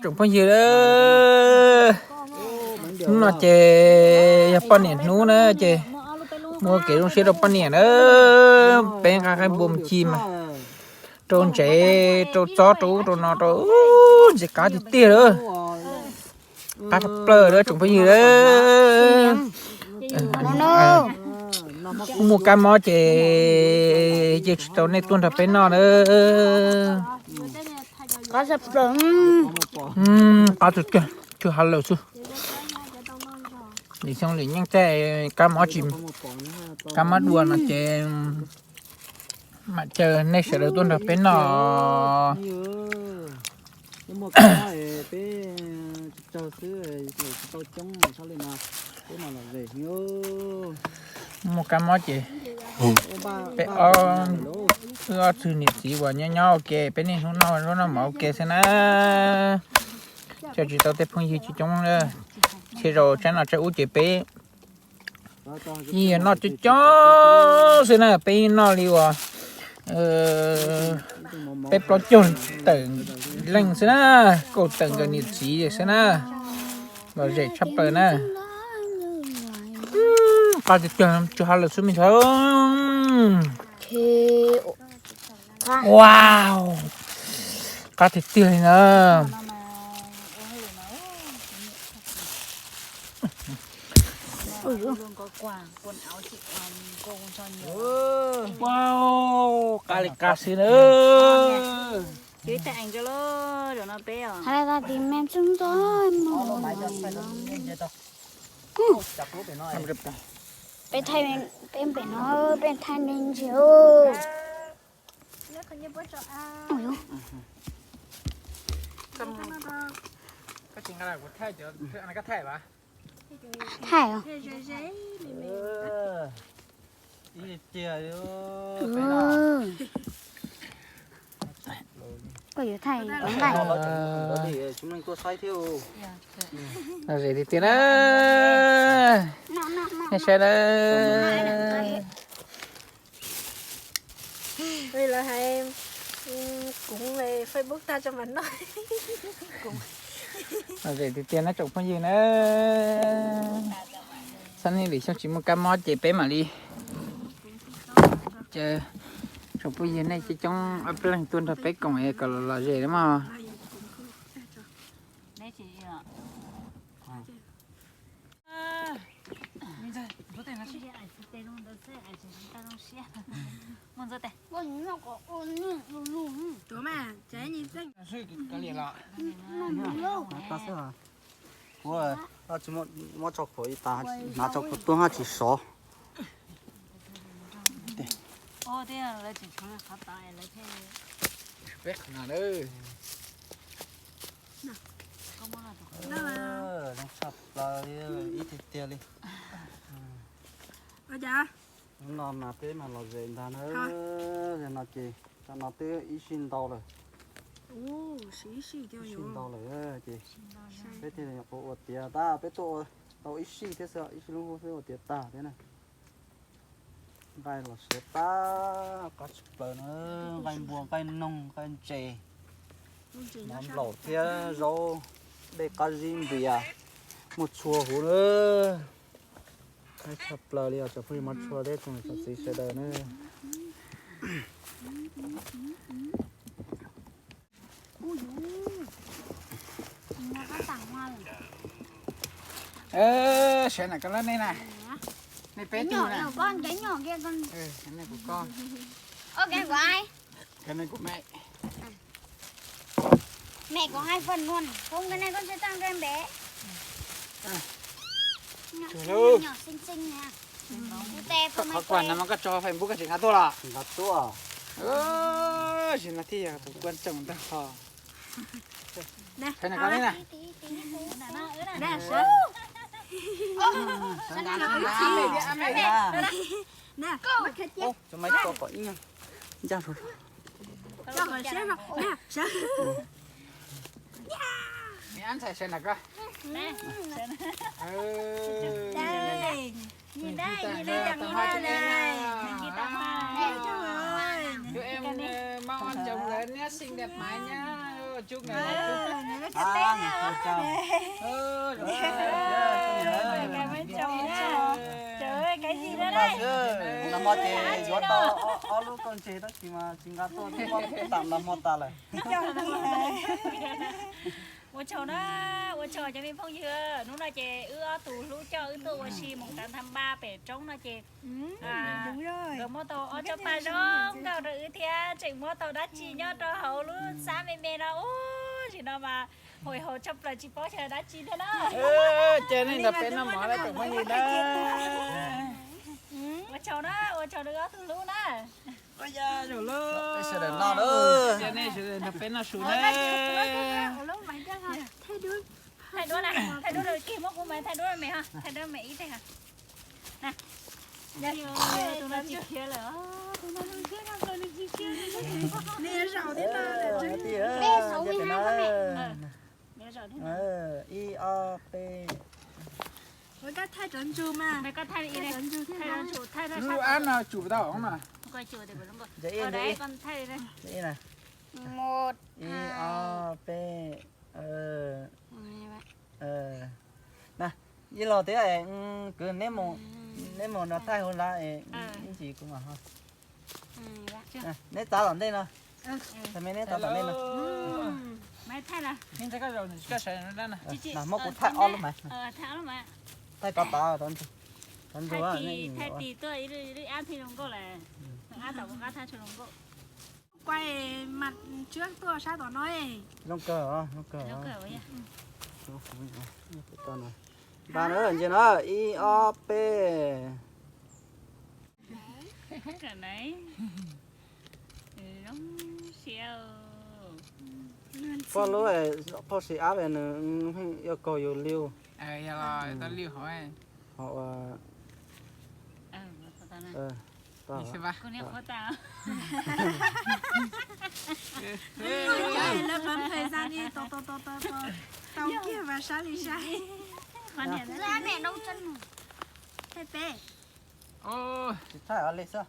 Tsoom phooj ywg, hnub no ces yog poj niam hnub na ces muaj kev zoo siab rau poj niam na. Peb nqa qaib npua mus ci mas rau ntsev, rau txob, rau ub rau no, rau ntses qab tiag tiag lawm. Qab tshaj plaws lawm tsoom phooj ywg. Kuj muaj kab mob ces cia tsis tau nej tuaj nrog peb noj na. Qab tiag tiag, tsuas ha lawm xwb. Lwm xyoo lwm yeej tej kab mob tsis, kab mob dua no ces mam caw nej sawv daws tuaj nrog peb noj. Muaj kab mob ces peb ob, wb ob txwg niam txiv uas nyob nyob ua ke, peb niaj hnub noj zaub noj mov ua ke xwb na. Caw tsis tau tej phooj ywg coob coob, txhia zaus tsaib no tsaib ub ces peb yeej yog noj coob coob xwb na, peb yeej noj li uas peb plaub caug tawm leej xwb na, kaum tawm nkawd niam txiv xwb na, lom zem tshaj plaws na. Qab tiag tiag, tsuas ha lawm xwb me ntxhais. Wow, qab tiag tiag li na. Wow, qab li qab xwb na. Peb thaij, peb pem no, peb thaij me ntsis. Thaij os. Koj yuav thaij nqaij. Lom zem tiag tiag na. Nej saib na. Lawv hais, kuv Facebook tag tso mas noj. Lom zem tiag tiag na tsoom phooj ywg na. Txhob niaj lwm xyoo tsis muaj kab mob ces peb mam li caw tsoom phooj ywg nej coob coob ob peb leeg tuaj nrog peb koom kom lom zem na mog. Kuv tsis muab tso khuam ib tag, hnav tso khuam tuaj haj tsis sov. Zoo tshaj plaws li, ib tiag tiag li. Hnub no mas peb mas lom zem ntag na. Zaum no ces tam no twb ib sij ntau lawm. Ib sij ntau lawm ces peb thiaj li nyuam qhuav ua tiav tag, peb tuaj ua tau ib sij thiab xwb, ib sij lub hub peb ua tiav tag thiab na. Nqaij los siav tag, qab tshaj plaws na, nqaij npua, nqaij noog, nqaij ntses, mov nplaum thiab zaub, dej qab zib npias, muaj txhua huv na. Qab tshaj plaws li os tsoom phooj ywg mov tshua thiab tsoom niam tsoom txiv sawv daws na. Sawv ntawm koj lab nej na, nej peb tug na. Koj nej kuv me. Qhov quaj no mas koj tso Facebook koj tsis nqa tuaj los? Nqa tuaj. Tsis no thiaj yog tus kuaj tsoom ntag ho. Sawv ntawm koj nej na. Ncaj. Ab ntxhais sawv ntawm koj. Chúc em, ờ, mong anh chồng lớn nhé, xinh đẹp mãi nhá. Nws lub cov teb na. Npaj xwb, nag hmo ces yuav tau ob lub kauj ntse tab sis mas tsis nqa tuaj, muab tam nag hmo tas lawm. Ua tsaug na, ua tsaug cov me phooj ywg, hnub no ces wb ob tug hlub coj wb tuaj ua si mus tav ntham npaj pem roob no ces nkawd muab tau ob tsob paj zoo nkauj rau wb thiab tseem muab tau dab tsi nyob rau hauv lub xab me me no ub, sim no mas hauv hauv tshaj plaws tsis paub xyov dab tsi thiab na. Ces nej nrog peb noj mov lawm tus phooj ywg na. Ua tsaug na, ua tsaug rau wb ob tug hlub na. Sawv daws noj, ces nej sawv daws nrog peb noj su na. Thaij duab na, thaij duab rau kis muab kuv mas thaij duab me ho, thaij duab me ib teg ho. Tus no tsis khiav lawm, tus no zoo siab tshaj plaws nws tsis khiav. Ib ob peb. Koj thaij cov ntsus mas, koj thaij ib, thaij cov ntsus, thaij cov ntsus, thaij lub ab no tsum tau mas. Ib ob peb. Ib los tias kwv neb mus no thaij hauv lawm ib ntsis kuv mam ho. Neb txav tom ntej no. Thaij me neb txav tom ntej no. Muab kuv thaij ob lub mas. Thaij tov tav, tov ntsus. Thaij tis tuaj ib lub ab thiaj zoo nkauj lawm. Ab tom kuv qab thaij tsis zoo nkauj. Quay mặt trước tuaj sab tom no. Zoo kawg, zoo kawg. Npaj na, ntsia na, ib ob peb. Koj lub phauj Siv Ab nws yuav kaug yus liu. Lawv bấm thời gian đi, tau, tau, tau, tau, tau kiag và sab li sab. Thaij peb. Tsis thaij li xwb.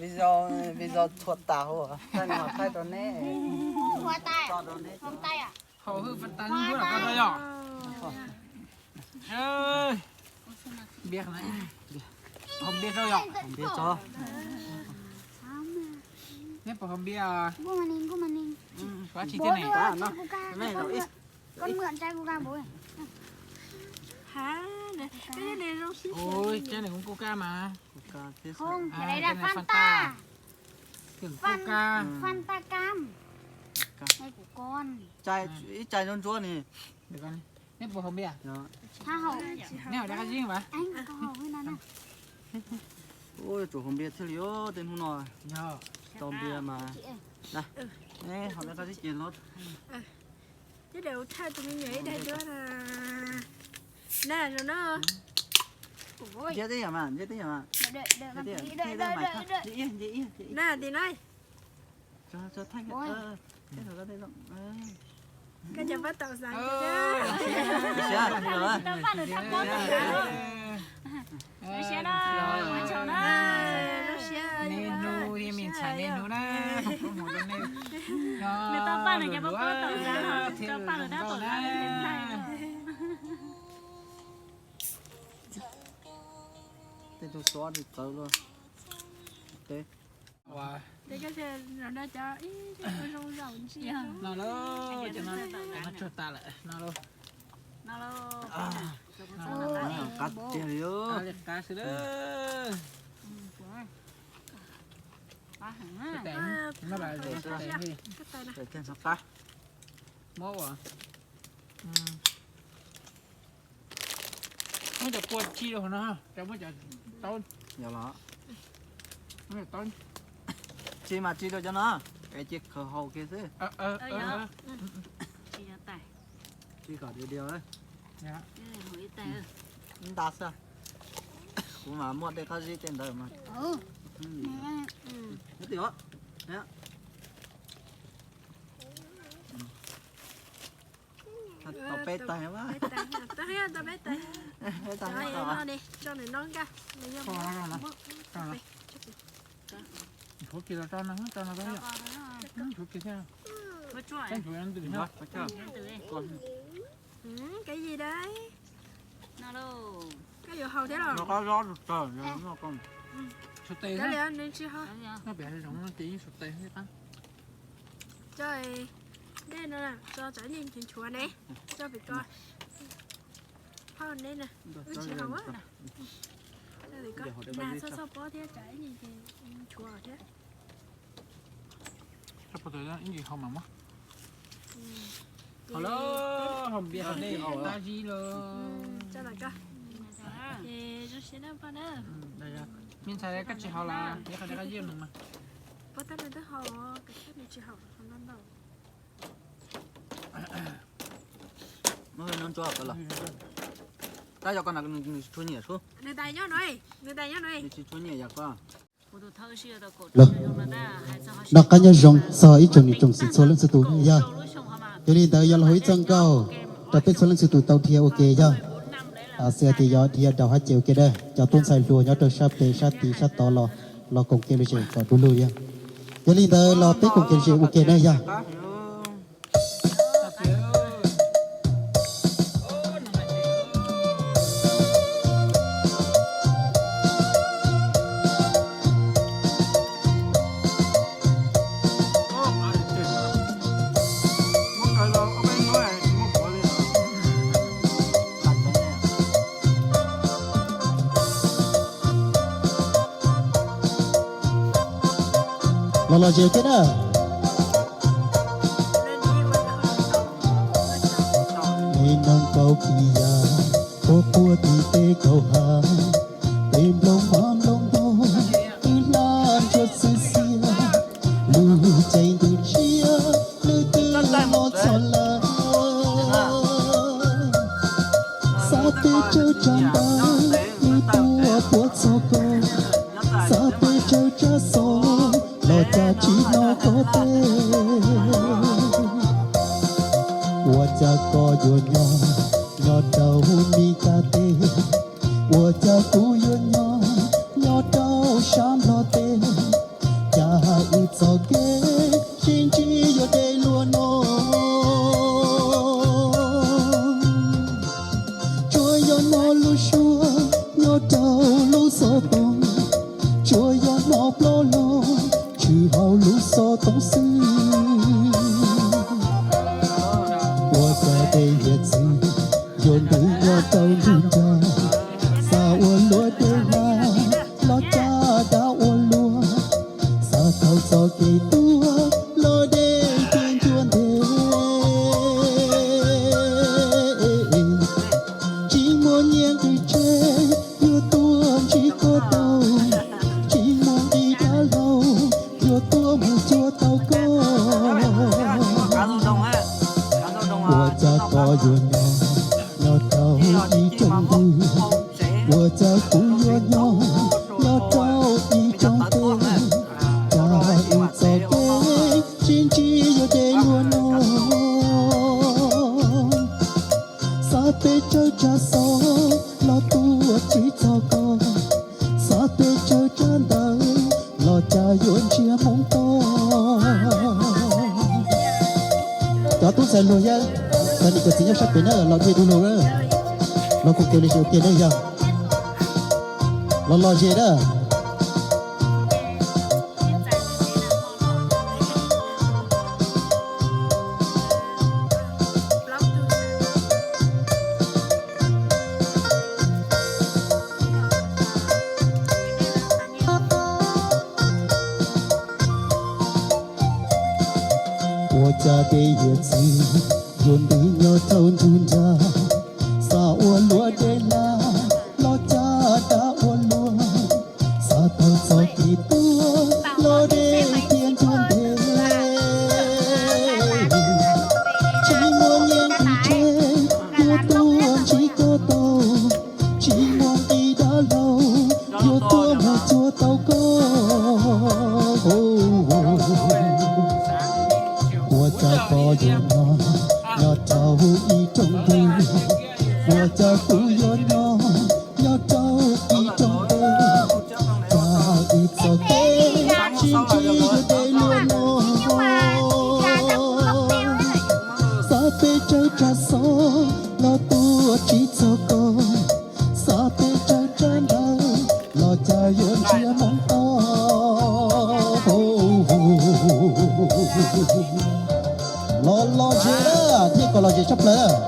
Video, video thuam tas hauv, thaij no thaij rau neb. Hauv hwj fas tas neb ncuab los koj rau yom. Npias, hauv npias rau yom. Npias tso. Neb puas hauv npias? Xyov tsis tiag ne. Ui, cab nws kuj kuj kab mas. Fanta. Fanta cam. Ib chai ntsuab ntsuab ni. Neb puas haus npias? Neb haus dab tsi mas? Ua tsum haus npias thiaj li os, tej hnub no tau npias mas. Haus dab tsi ces los. Ces tus me nyuam ib daig duab na. Na, zoo no. Nce tej yam mas, nce tej yam mas. Na, tim no. Koj cov pab tau xav. Niaj hnub me ntxhais niaj hnub na, nws tau pab nws cov pab tau xav, tau pab nws tab tom xav. Tej tug suav tsis txawv luaj. Ua. Ces koj los no cov ib cov zoo zaum ntsia. No lauj, cov no, cov no tsug tas lawm, no lauj. No lauj. Qab tiag li. Qab li qab xwb lauj. Qab heev na. Muab ua. Muab cov kua tsi rau hauv no, muab cov taub. Yog los. Muab cov taub. Tsi mas tsi rau cov no, es cia khaws haus kiag xwb. Tsi kom diav diav. Nta xwb. Kuv mas muaj tej qab zib tej ntawd mas. Tau peb tais mas. Peb tais no. Nthuav kiag los tso no, tso no, nthuav kiag thiab. Kab ntsuav ntws. Kab yig dab. Koj yuav haus thiab los? Cov li nws tsis haus. Coj dej no tso tsam ib ncig nchuav nchuav ne. Coj pem ko. Haus ne na. Wb tsis haus. Coj pem ko. Nag txhob txhob pob thiab tsam ib ncig ces nchuav thiab. Ib ncig haus mas muab. Haus lawm, haus npias haus dej haus dab zib lawm. Coj pem ko. Ces zoo siab na poj na. Me ntxhais koj tsis haus los, qhov dej qab zib no mas. Pob tab no twb haus, koj tsis haus no ntau. Tab yog koj na nws tsis tshua nyiam sub. Nws tais nyob no, nws tais nyob no. Nws tsis tshua nyiam yog koj. Noj qab nyob zoo txog ib tsoom niam tsoom txiv txhua leej txhua tus yog. Yog li ntawd yog los hu ib txoj nkauj rau peb txhua leej txhua tus tau dhia ua ke yog. Xws hais tias yog dhia daus hab ces ua ke dab, cov tub ntxhais hluas nyob rau sab pem sab tid sab tod los, los koom kev lom zem kom du lug yog. Yog li ntawd los peb koom kev lom zem ua ke na yog. Los los zem thiab na. Me noog kaus kis yas, puab puag tim teb kaus hav, peb nplooj hmab nplooj ntoog, wb hlab ntsuab xwb xiab, lub cev ntuj ntsiab, lub twb mob txog lawm. Xav peb tsawg tsag ntawv, wb tuaj puab txog koj, xav peb tsawg tsag xov, los cas tsis hnov koj teb. Ua cas koj yuav nyob, nyob rau Mis Kas teb, ua cas kuv yuav nyob, nyob rau sab Nplog teb, cas wb txoj kev sib ntsib yuav deb luaj no. Tsuas yog hnov lub suab nyob rau lub xov tooj, tsuas yog hnov plaub lug tshwm hauv lub xov tooj xwb. Ua cas dej hiav txwv yuav ntws nyob rau ntug nrag, xav ua luam dej hlab los cas dab ua luaj, xav thaum txoj kev tuag los dej tiaj ncua ntev. Tsis muaj nyiaj nqis tseg yuav tuaj ntsib koj tau, tsis muaj nqi dab laug yuav tuaj mus cuag tau koj. Ua cas koj yuav nyob, nyob rau ib rooj ntug, ua cas kuv yuav nyob, nyob rau ib rooj teb, cas wb txoj kev sib ntsib yuav deb luaj no. Xav peb tsawg tsag xov los tuaj tsis txog koj, xav peb tsawg tsag ntawv los cas yuav ntsiag moo to. Cov tub ntxhais hluas yab, cov niam cov txiv nyob sab pem na los dhia du lug, los koom tes li ua ke na yog. Los los zem na. Ua cas dej hiav txwv yuav ntws nyob rau ntug nrag, xav ua luam dej hlab los cas dab ua luaj, xav thaum txoj kev tuag los dej tiaj ncua ntev. Tsis muaj nyiaj nqis tseg yuav tuaj ntsib koj tau, tsis muaj nqi dab laug yuav tuaj mus cuag tau koj. Ua cas koj yuav nyob, nyob rau ib rooj ntug, ua cas kuv yuav nyob, nyob rau ib rooj teb, cas wb txoj kev sib ntsib yuav deb luaj no. Los tuaj tsis txog koj, xav peb tsawg tsawg ntawd, los cas yuav ntsia mob tau. Los lom zem na, thiaj kom lom zem tshaj plaws na.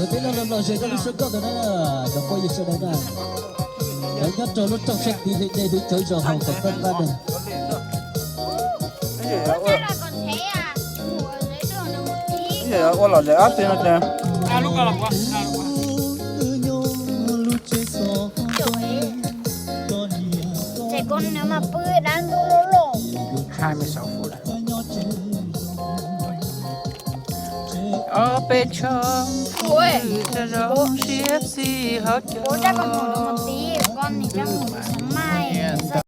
Peb los lom zem rau lub suab nkauj ntawm no, cov phooj ywg sawv daws na. Lawv nyob rau lub rooj sab tid li dej dub cawv zos hauv kom txhob qab na. Ua lom zem ob teg no ces Ces koj nws mas pw dab ntub loj loj. Ob peb tsoom phooj ywg tsoom zoo siab txij hauv cov